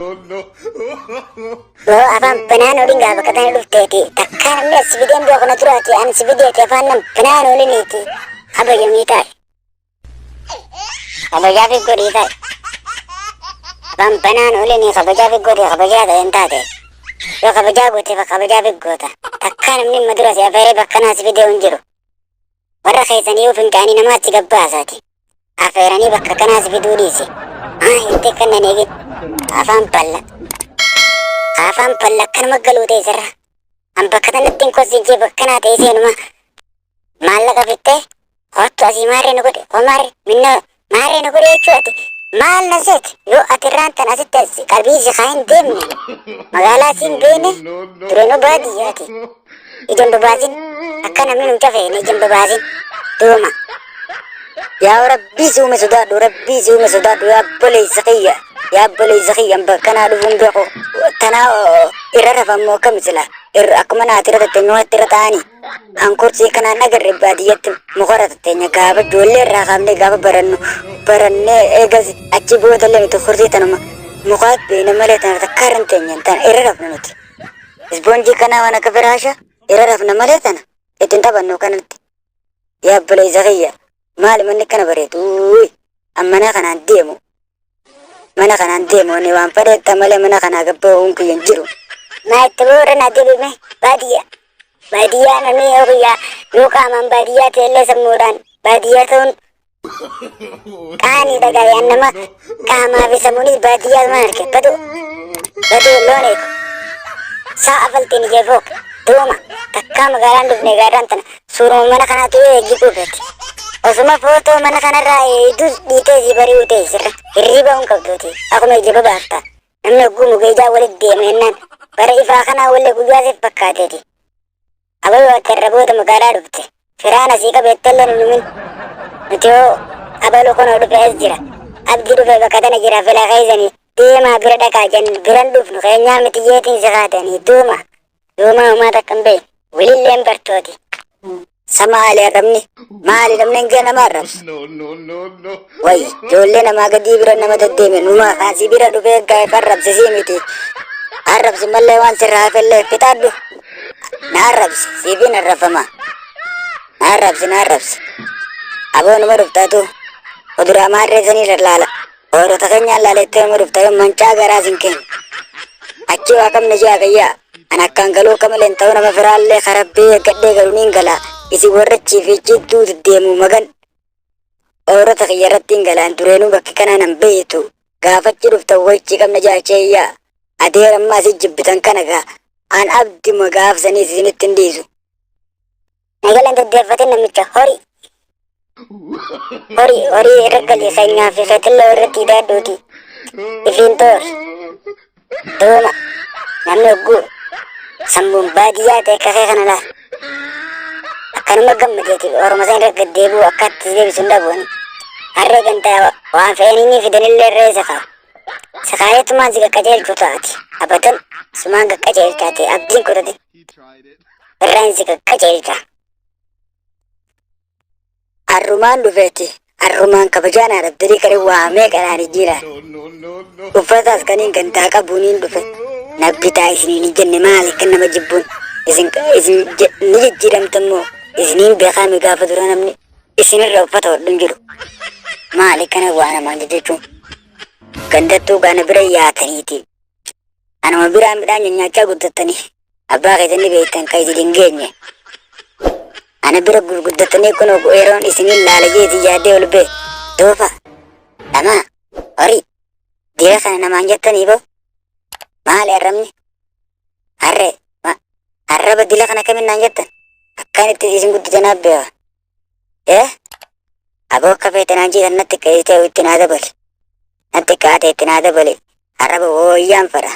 Yoo afaan banaan olin gaa bakka tana dhufteeti takkaa namni as fideen beeku na duraati an si fideeti afaan nam banaan oliniiti kabajamii taa'e. Kabajaa fi godhii taa'e. Afaan banaan olinii kabajaa fi godhii kabajaa ta'e hin taate. Yoo kabajaa goote kabajaa fi goota. Takkaa namni amma dura si afeeree bakka kanaa si fidee hin jiru. Warra keessanii yoo fincaanii namaatti gabbaasaati. Afeeranii bakka kanaa si fiduu dhiisi. Haa jettee kan nan eegin. Afaan balla. Afaan balla akkanuma galuu ta'e sirra. An bakka tanatti hin kossiin jee bakka kanaa ta'e seenuma. Maallaqa fittee hottu asii maarree nu godhe hoo maarree minnoo maarree nu godhe jechuu ati maal na seet yoo ati irraan tan asitti as qalbii si kaa hin deemne magaalaa siin beene dureenuu baadiyyaati. Ija hin babaasin akka namni nu cafeene ija hin babaasin duuma. Yaa Rabbii si uume sodaadhu, Rabbii si uume sodaadhu, yaa obboleessa kiyya, yaa obboleessa kiyya bakka kanaa dhufuun beeku tanaa irra rafammoo akkam sila irra akkuma naati irra tatteenya watti irra ta'anii an kursii kanaan agarre baadiyyatti mukarra tatteenya gaafa ijoollee irraa kaafnee gaafa barannu barannee eegas achi boodallee nuti kursii tanuma mukaat beena malee tana takkaa irra hin teenye tana irra rafna nuti. Ispoonjii kanaa waan akka firaasha irra rafna malee tana ittiin taphannu kanatti. Yaa obboleessa kiyya maali manni akkana bareedu an mana kanaan deemu mana kanaan deemu ani waan fedheetta malee mana kanaa gabba'uun kiyya hin jiru. Maa itti boora na deebime baadiyyaa. Baadiyyaa namni yoo guyyaa yoo qaamaan baadiyyaa ta'e illee sammuudhaan baadiyyaa ta'uun qaanii dhagaye an nama qaamaa fi sammuunis baadiyyaa tuman arge badu badu loon eegu. Sa'a faltiin ijee fook duuma takkaa magaalaan dhufne gaarraan tana suuruma mana kanaatu yoo eeggi quufeeti. Osuma footoo mana kanarraa eegdus dhiitee si bari'uu ta'e sirra hirriba hin qabduuti akkuma ija babaafta. Namni hogguu mugee ijaa walitti deema jennaan bara ifaa kanaa wallee guyyaa siif fakkaateeti. Abaluu ati irra booda magaalaa dhufte. Firaan asii qabeettellee nu numin. Nuti hoo abaluu kunoo dhufe as jira. Abdi dhufe bakka tana jira fila keessanii deemaa bira dhaqaa jan biran dhufnu keenyaa miti jeetiin si kaatanii duuma. Duumaa homaa takka hin beekne. Wililleen bartooti. Sa maali arrabni? Maali namni hanga nama arrabsu? No, no, no, no. Way ijoollee namaa gadii bira nama deddeeme numa kaasii bira dhufee gaafa arrabse sii miti. Arrabsi mallee waan sirraa hafellee fixadhu. Na arrabsi siifin arrabfama. Na arrabsi na arrabsi. Aboo numa dhuftaatu kuduraa maarree sanii irra laala. Hoorota keenyaan laalettee numa dhufta yoo mancaa garaa sin kennu. Achi waa kamna ji'a kayyaa. An akkaan galuu akka malee hin ta'u nama firaallee karabbee eeggadhee galu niin gala. Isin warra achii fi jidduu deddeemu magan. Oorota kiyya irratti hin galaan dureenuu bakki kanaa nan beektu. Gaafachi dhuftan wayichi qabna jaachee iyyaa. Adeera amma asii jibbitan kana gaa. An abduma gaafsaniis isinitti hin dhiisu. Nagalan deddeeffatin namicha horii. Horii horii irra galii keenyaa fi keetillee irratti hidhaadhuuti. Ifiin toori. Duuma namni hogguu sammuun baadiyyaa ta'e kakee kana laal. Akkanuma gammadeeti orma san irra gaddeebi'u akka itti deebisu hin dhabuuni. Harree gantaa waan fe'anii ni fidanillee irra isa kaa'u. Sakaayetumaan si qaqqajeelchu taati. Abadan sumaan qaqqajeelchaati abdiin kutati. He tried it. Irraan si qaqqajeelcha. Arrumaan dhufeeti. Arrumaan kabajaan haadha kare waamee kanaan jira. No, no, no, no. Uffataas kaniin gantaa qabuuniin dhufe. Nabbitaa isiniin hin jenne maali kan nama jibbuun. Isin isin ni jijjiiramtammoo isiniin beekaame gaafa dura namni isinirra uffata hodhu hin jiru. Maali kana waa namaan jechuun. Gandattuu gaana bira yaataniiti. Anuma biraa midhaan nyaachaa guddattanii abbaa keessan ni beektan kan isin hin geenye. Ana bira gurguddatanii kun yeroon isiniin laala jeeti yaaddee ol bee. Doofa, dhamaa, horii, dira kana namaan jettanii boo. Maali arrabni? Harree, arraba dila kana kamin naan jettan? Akkaan itti isin gudditanaaf beeka. Eh? Aboo akka feete naan jedhan natti ka'ee itti naa dabali. Natti kaate itti naa dabali. Arraba wooyyaan fedha.